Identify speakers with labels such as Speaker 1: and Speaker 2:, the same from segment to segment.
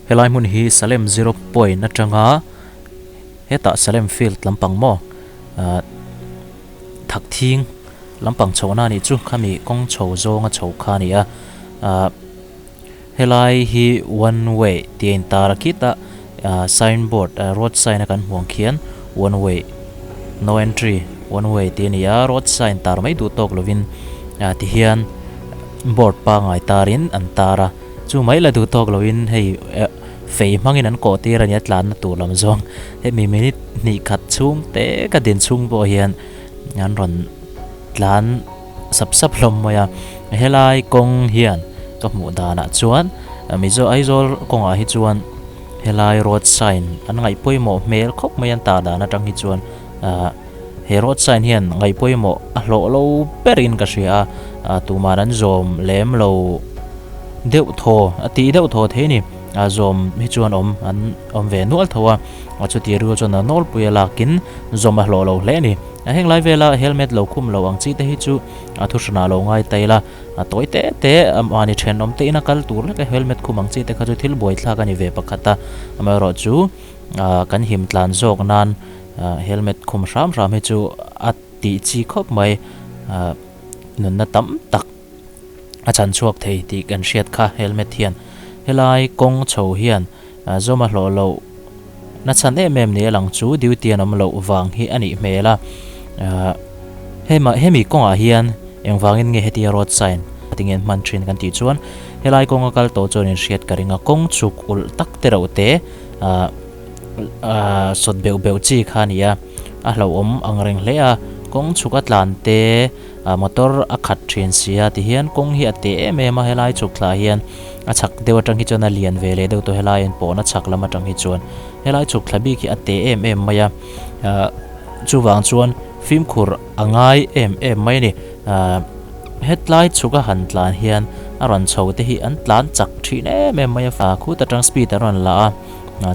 Speaker 1: Helai hmun hi Salem zero point atanga hetah Salem field lampang maw ah thak thing lampang chhohna a nih chu khami kawng chho zawnga chho kha a ni a ah helai hi one way tih a intar a khitah ah sign board ah road sign a kan hmuh ang khian one way no entry one way tih a ni a road sign tar mai duh tawk lovin ah tihian board pangai tarin an tar a. Chu mai la duh tawk loin hei fei hmangin an kawh tir a nia tlanna tur lam zawng hemi minute hnih khat chhung te ka din chhung pawh hian an rawn tlan sap sap hlawm mai a helai kawng hian ka hmuh danah chuan Mizo Aizawl kawngah hi chuan helai road sign an ngaih pawimawh hmel khawp mai an tar dan atang hi chuan ah he road sign hian ngaih pawimawh a hlawh lo berin ka hria a ah tuman an zawm lem lo deuh thaw a tih deuh thaw thei a ni ah zawm hi chuan awm an awm ve nual tho a a chuti rual chuan a nawlpui a lakin zawm a hlawh lo hle a ni a heng lai vela helmet lo khum lo ang chi te hi chu a thu hranah lo ngai ta ila a tawi te te mahni thenawm te ina kal tur lek a helmet khum ang chi te kha chu thil buaithlak a ni ve pakhat a amaherawhchu ah kan him tlan zawk nan ah helmet khum hram hram hi chu a tih chi khawp mai ah nunna tam tak a chan chhuak thei tih kan hriat kha helmet hian helai kawng chho hian ah zawm a hlawh loh na chhan em em ni a lang chu duty an awm loh vang hi a nih hmel a ah hema hemi kawngah hian engvangin nge hetia road sign tinge an hman thin kan tih chuan helai kawnga kal tawh chuan in hriat ka ring a kawng chhuk ulh tak te reuh te ah ah sawt beuh beuh chi kha a ni a a hlauhawm ang reng hle a kawng chhuk a tlan te ah motor a khat thin si a tihian kawng hi a teh em em a helai chhuk thlah hian a chhak deuh atang hi chuan a lian ve leh deuh tawh helai an pawhna chhak lam atang hi chuan helai chhuk thla bik hi a teh em em mai a ah chuvang chuan fimkhur a ngai em em mai a ni ah hetlai chhuk a han tlan hian a rawn chho te hi an tlan chak thin em em mai a ah khut atang speed an rawn la a.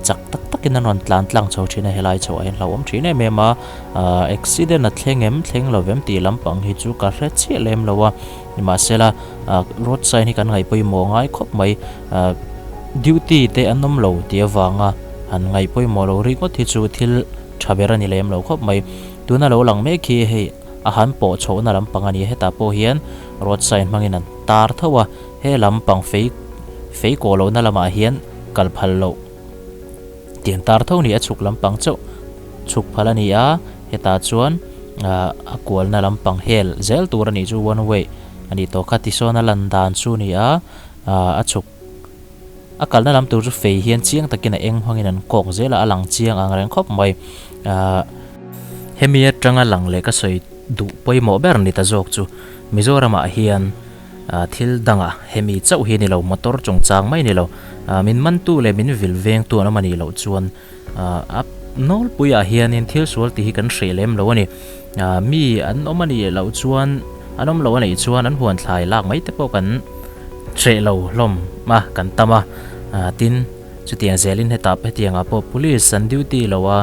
Speaker 1: Chak tak takin an rawn tlan tlang chho thin a helai chhoh ah hian hlauhawm thin em em a ahh accident a thleng em thleng lo em tih lampang hi chu ka hre chiah lem lo a nimahsela ah road sign hi kan ngaih pawimawh ngai khawp mai ah duty te an awm lo tih avanga han ngaih pawimawh lo ringawt hi chu thil tha ber a ni lem lo khawp mai tuna lo lang mek hi hei a han pawh chhohna lampang a ni a hetah pawh hian road sign hmangin an tar tho a he lampang fei fei kawh lohna lamah hian. Kal phal loh tiang tar tho ni a chhuk lampang chauh chhuk phal a ni a hetah chuan ah a kualna lampang hel zel tur a nih chu one way a nih tawh kha tisawn a lan dan chu a ni a ah a chhuk a kalna lam tur chu fei hian chiang takin a eng hmangin an kawk zel a a lang chiang ang reng khawp mai ah hemi atanga lang leh ka sawi duh pawimawh ber ni ta zawk chu Mizoramah hian. Thil dangah hemi chauh hi a ni lo, motor chungchang mai a ni lo. Min mantu leh min vil vengtu an awm a nih loh chuan a nawlpuiah hianin thil sual tih hi kan hreh lem lo a ni. Mi an awm a nih loh chuan, an awm lo a nih chuan an huan thlai lak mai te pawh kan hreh lo hlawm a, kan tam a. Tin, chutiang zelin hetah hetiangah pawh police an duty lo a,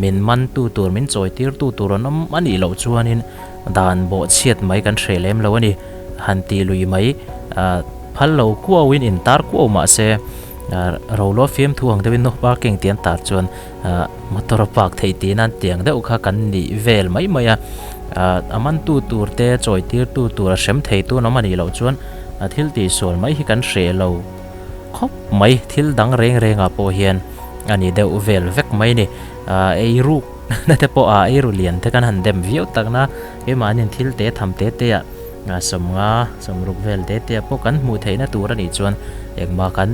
Speaker 1: min mantu tur, min chawitirtu tur an awm a nih loh chuanin, Dan bawhchhiat mai kan hreh lem lo a ni. Han tih lui mai phal lo kuau in intar kuau mah se rolo fiamthu ang deuhin no parking tih an tar chuan motor a park theih tih nan tiang deuh kha kan nih vel mai mai a. A mantu tur te chawi tirtu tur a hrem thei tu an awm a nih loh chuan thil tihsual mai hi kan hreh lo khawp mai. Thil dang reng rengah pawh hian a ni deuh vel vek mai a ni. Eiruk. Na te pawh a eiru lian te kan han dem viau tak na keimahniin thil te tham te te ah sawmnga sawmruk vel te te ah pawh kan hmuh theihna tur a nih chuan engmah kan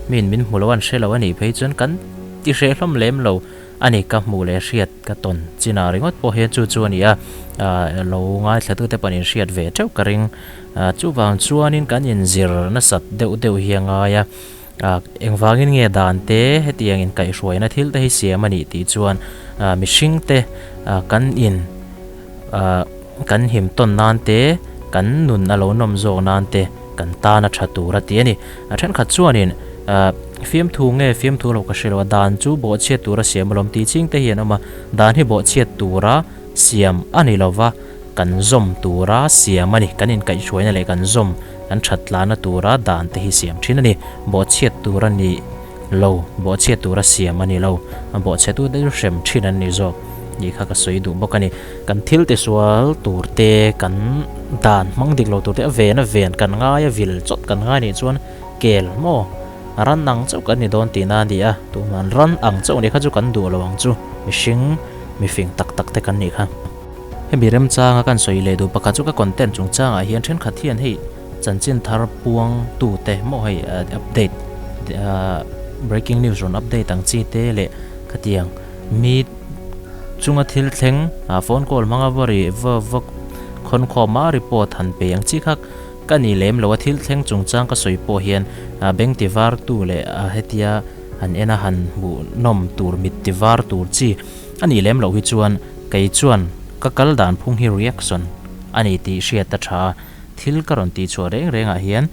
Speaker 1: min min hmu lo an hre lo a nih phei chuan kan ti hreh hlawm lem lo a ni ka hmuh leh hriat ka tawn chinah ringawt pawh hian chu chu a ni a lo ngaithla tu te pawh an inhriat ve teuh ka ring chuvang chuanin kan inzir nasat deuh deuh hi a ngai a. Ah, engvangin nge dan te hetiang inkaihhruaina thil te hi siam a nih tih chuan ah mihring te ah kan in ah kan him tawn nan te kan nun a lo nawm zawk nan te kan tan a tha tur a ti a ni. A thenkhat chuanin ah fiamthu nge fiamthu lo ka hre lo a, dan chu bawhchhiat tura siam alawm tih ching te hi an awm a, dan hi bawhchhiat tura siam a ni lova kan zawm tura siam a ni, kan inkaihhruaina leh kan zawm Kan that tlana tura dan te hi siam thin a ni. Bawhchhiat tur a ni lo, bawhchhiat tura siam a ni lo. A bawhchhetu te chu hrem thin an ni zawk tih kha ka sawi duh bawk a ni. Kan thil tisual tur te, kan dan hmang dik lo tur te a ven a ven kan ngai a, vil chawt kan ngai nih chuan kel maw ran ang chauh kan ni dawn tihna a ni a. Tunah ran ang chauh nih kha chu kan duh lo ang chu, mihring mifing tak tak te kan nih kha. Hemi remchanga kan sawi leh duh pakhat chu ka content chungchangah hian thenkhat hian hei chanchin thar puang tute maw hei update breaking news rawn update ang chi te leh khatiang mi chunga thil thleng phone call hmanga va ri va va khawn khawma report han pe ang chi kha ka ni lem lo a thil thleng chungchang ka sawi pawh hian beng ti var tu leh hetia han en a han hmuh nawm tur mit ti var tur chi A nih lem loh hi chuan kei chuan ka kal dan phung hi reaction a ni tih hriat a tha a, thil ka rawn tih chhuah reng rengah hian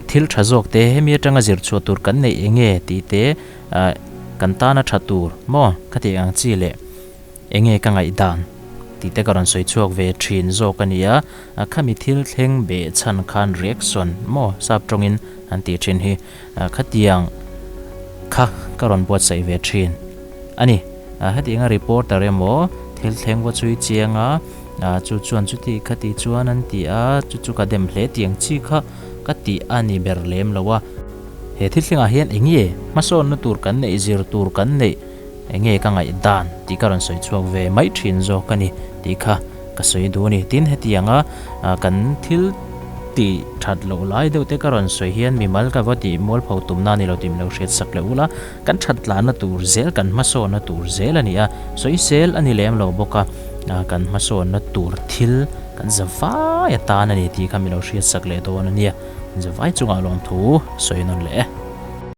Speaker 1: thil tha zawk te hemi atanga zir chhuah tur kan neih eng nge tih te kan tana tha tur maw ka tih ang chi leh eng nge ka ngaihdan tih te ka rawn sawi chhuak ve thin zawk a ni a, khami thil thleng beh chhan khan reaction maw sap tawngin an tih thin hi. Khatiang kha ka rawn buatsaih ve thin a ni. Hetianga reporter emaw thil thleng va chhui chiang a, chu chuan chuti khati chuan an ti a, chu chu ka dem hle tiang chi kha ka tih a ni ber lem lo a. He thil thlengah hian eng nge hmasawnna tur kan neih, zir tur kan neih, eng nge ka ngaih dan tih ka rawn sawi chhuak ve mai thin zawk a ni tih kha ka sawi duh a ni. Tin, hetianga kan thil tih that loh lai deuh te ka rawn sawi hian mimal ka va tih mualpho tumna a ni lo tih min lo hriat sak leh ula, kan that tlahna tur zel, kan hmasawnna tur zel a ni a, sawisel a ni lem lo bawk a, kan hmasawnna tur thil kan za vai atan a ni tih kha min lo hriat sak leh dawn a nia. Zavai chungah lawmthu sawi nawn leh e.